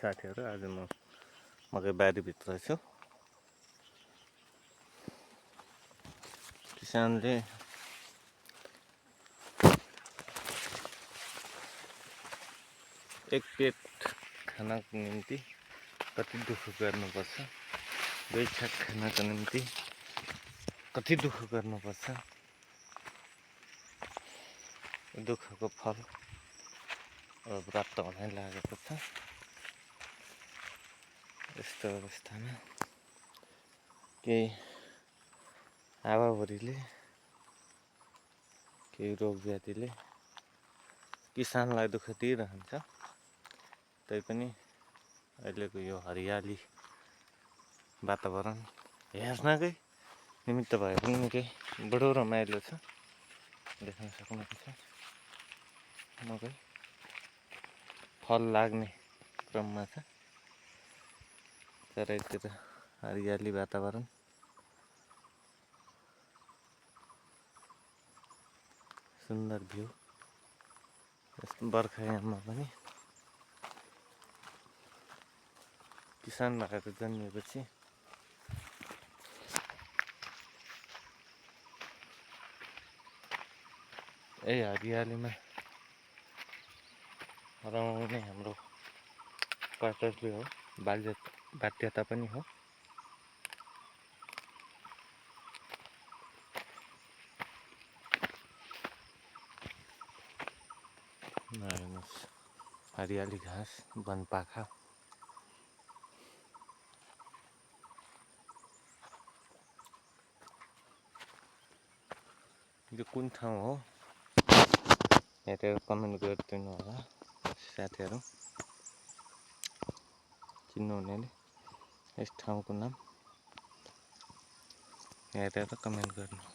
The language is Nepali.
साथीहरु, आज म मकै बारीभित्र छु। किसानले एक पेट खानको निम्ति कति दुःख गर्नुपर्छ, दुई छाक खानको निम्ति कति दुःख गर्नुपर्छ। दुःखको फल अब प्राप्त हुनै लागेको छ। यस्तो अवस्थामा केही हावाहुरीले, केही रोग व्याधिले किसानलाई दुःख दिइरहन्छ। तैपनि अहिलेको यो हरियाली वातावरण हेर्नकै निमित्त भए पनि निकै बडो रमाइलो छ। देख्न सक्नुहुन्छ मकै फल लाग्ने क्रममा छ। चारैतिर हरियाली वातावरण, सुन्दर भ्यू। यस्तो बर्खायाममा पनि किसान भएर जन्मिएपछि यही हरियालीमा रमाउने हाम्रो कर्तव्य हो, बाध्यता पनि हो। हेर्नुहोस्, हरियाली घाँस, वनपाखा। यो कुन ठाउँ हो हेरेर कमेन्ट गरिदिनु होला साथीहरु। चिन्नुहुनेले यस ठाउँको नाम हेरेर कमेन्ट गर्नु।